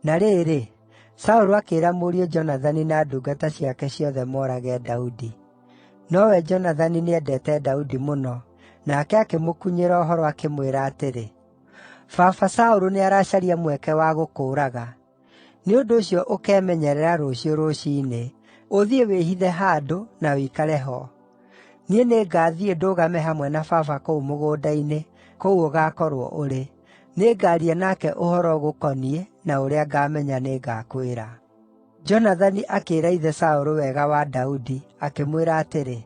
Na rĩrĩ, Saũlũ akĩĩra mũriũ Jonathani na ndungata ciake ciothe moorage Daudi. Nowe Jonathani nĩendeete Daudi mũno, nake akĩmũkunyĩra ũhoro, akĩmwĩra atĩrĩ, “Baba Saũlũ nĩaracaria mweke wa gũkũũraga. Nĩ ũndũ ũcio ũkemenyerera rũciũ rũciinĩ, ũthiĩ wĩhithe handũ, na ũikare ho. Niĩ nĩngathiĩ ndũgame hamwe na baba kũu mũgũnda-inĩ, kũu ũgaakorwo ũrĩ. Nĩngaaria nake ũhoro ũgũkoniĩ na ũrĩa ngaamenya nĩngakwĩra.” Jonathani akĩĩra ithe Saũlũ wega wa Daudi, akĩmwĩra atĩrĩ,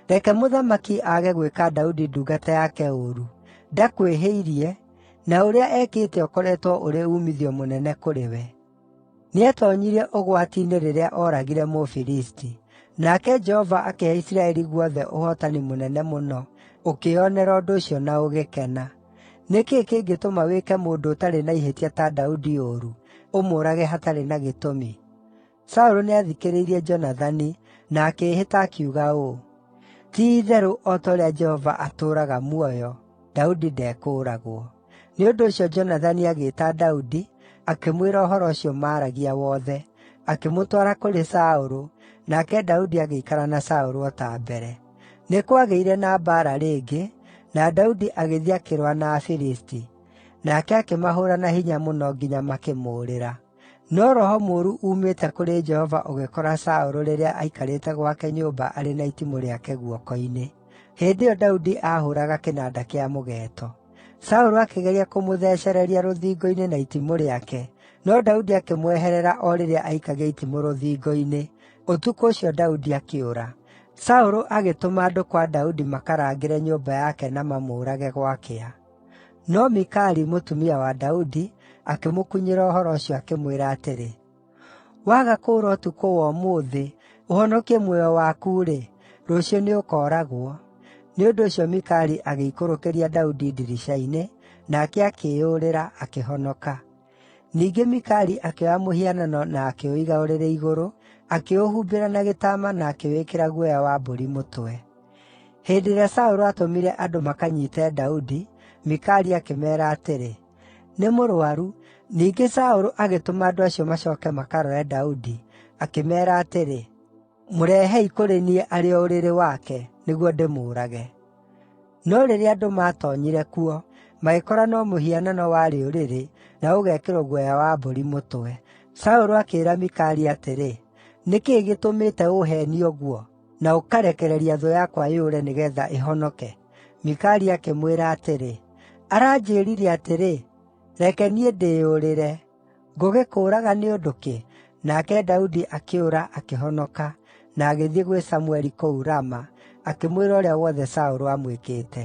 “Reke mũthamaki aage gwĩka Daudi ndungata yake ũũru; ndakwĩhĩirie, na ũrĩa ekĩte ũkoretwo ũrĩ uumithio mũnene kũrĩ we. Nĩetoonyirie ũgwati-inĩ rĩrĩa ooragire Mũfilisti. Nake Jehova akĩhe Isiraeli guothe ũhootani mũnene mũno, ũkĩĩonera ũndũ ũcio na ũgĩkena. Nĩ kĩĩ kĩngĩtũma wĩke mũndũ ũtarĩ na ihĩtia ta Daudi ũũru, ũmũũrage hatarĩ na gĩtũmi?” Saũlũ nĩathikĩrĩirie Jonathani, na akĩĩhĩta akiuga ũũ, “Ti-itherũ o ta ũrĩa Jehova atũũraga muoyo, Daudi ndekũũragwo.” Nĩ ũndũ ũcio Jonathani agĩĩta Daudi, akĩmwĩra ũhoro ũcio maaragia wothe, akĩmũtwara kũrĩ Saũlũ, nake Daudi agĩikara na Saũlũ o ta mbere. Nĩ kwagĩire na mbaara rĩngĩ, na Daudi agĩthiĩ akĩrũa na Afilisti. Nake akĩmahũũra na hinya mũno nginya makĩmũũrĩra. No roho mũũru uumĩte kũrĩ Jehova ũgĩkora Saũlũ rĩrĩa aikarĩte gwake nyũmba arĩ na itimũ rĩake guoko-inĩ. Hĩndĩ ĩyo Daudi aahũũraga kĩnanda kĩa mũgeeto. Saũlũ akĩgeria kũmũthecereria rũthingo-inĩ na itimũ rĩake, no Daudi akĩmweherera o rĩrĩa aikagia itimũ rũthingo-inĩ. Ũtukũ ũcio Daudi akĩũra. Saũlũ agĩtũma andũ kwa Daudi makarangĩre nyũmba yake na mamũũrage gwakĩa. No Mikali, mũtumia wa Daudi, akĩmũkunyĩra ũhoro ũcio, akĩmwĩra atĩrĩ, “Waga kũũra ũtukũ wa ũmũthĩ, ũhonokie muoyo waku-rĩ, rũciũ nĩũkooragwo.” Nĩ ũndũ ũcio Mikali agĩikũrũkĩria Daudi ndirica-inĩ, nake akĩĩyũrĩra, akĩhonoka. Ningĩ Mikali akĩoya mũhianano na akĩũiga ũrĩrĩ igũrũ, akĩũhumbĩra na gĩtama na akĩwĩkĩra guoya wa mbũri mũtwe. Hĩndĩ ĩrĩa Saũlũ aatũmire andũ makanyiite Daudi, Mikali akĩmeera atĩrĩ, “Nĩ mũrũaru.” Ningĩ Saũlũ agĩtũma andũ acio macooke makarore Daudi, akĩmeera atĩrĩ, “Mũrehei kũrĩ niĩ arĩ o ũrĩrĩ wake, nĩguo ndĩmũũrage.” No rĩrĩa andũ maatoonyire kuo, magĩkora no mũhianano warĩ ũrĩrĩ, na ũgekĩrwo guoya wa mbũri mũtwe. Saũlũ akĩĩra Mikali atĩrĩ, “Nĩ kĩĩ gĩtũmĩte ũũheenie ũguo, na ũkarekereria thũ yakwa yũre nĩgeetha ĩhonoke?” Mikali akĩmwĩra atĩrĩ, “Aranjĩĩrire atĩrĩ, 'Reke niĩ ndĩyũrĩre. Ngũgĩkũũraga nĩ ũndũ kĩ?' ” Nake Daudi akĩũra, akĩhonoka, na agĩthiĩ gwĩ Samũeli kũu Rama, akĩmwĩra ũrĩa wothe Saũlũ aamwĩkĩte.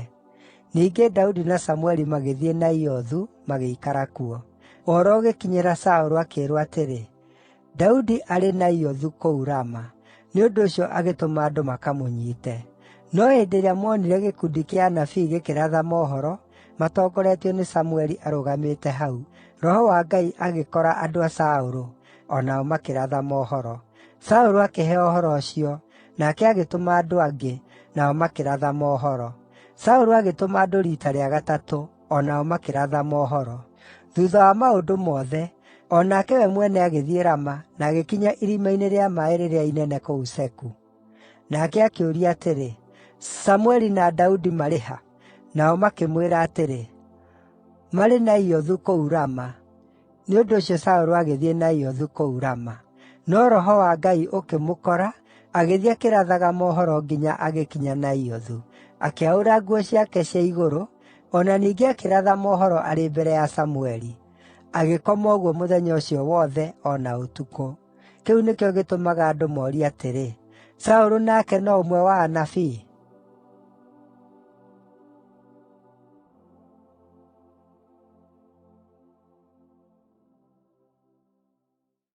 Ningĩ Daudi na Samũeli magĩthiĩ Naiothu, magĩikara kuo. Ũhoro ũgĩkinyĩra Saũlũ akĩĩrwo atĩrĩ, “Daudi arĩ Naiothu kũu Rama.” Nĩ ũndũ ũcio agĩtũma andũ makamũnyiite. No hĩndĩ ĩrĩa moonire gĩkundi kĩa anabii gĩkĩratha mohoro, matongoretio nĩ Samũeli arũgamĩte hau, Roho wa Ngai agĩkora andũ a Saũlũ, o nao makĩratha mohoro. Saũlũ akĩheo ũhoro ũcio, nake agĩtũma andũ angĩ, nao makĩratha mohoro. Saũlũ agĩtũma andũ riita rĩa gatatũ, o nao makĩratha mohoro. Thuutha wa maũndũ mothe, o nake we mwene agĩthiĩ Rama na agĩkinya irima-inĩ rĩa maaĩ rĩrĩa inene kũu Seku. Nake akĩũria atĩrĩ, “Samũeli na Daudi marĩ ha?” Nao makĩmwĩra atĩrĩ, “Marĩ Naiothu kũu Rama.” Nĩ ũndũ ũcio Saũlũ agĩthiĩ Naiothu kũu Rama. No Roho wa Ngai ũkĩmũkora, agĩthiĩ akĩrathaga mohoro nginya agĩkinya Naiothu. Akĩaũra nguo ciake cia igũrũ, o na ningĩ akĩratha mohoro arĩ mbere ya Samũeli. Agĩkoma ũguo mũthenya ũcio wothe, o na ũtukũ. Kĩu nĩkĩo gĩtũmaga andũ morie atĩrĩ, “Saũlũ nake no ũmwe wa anabii?”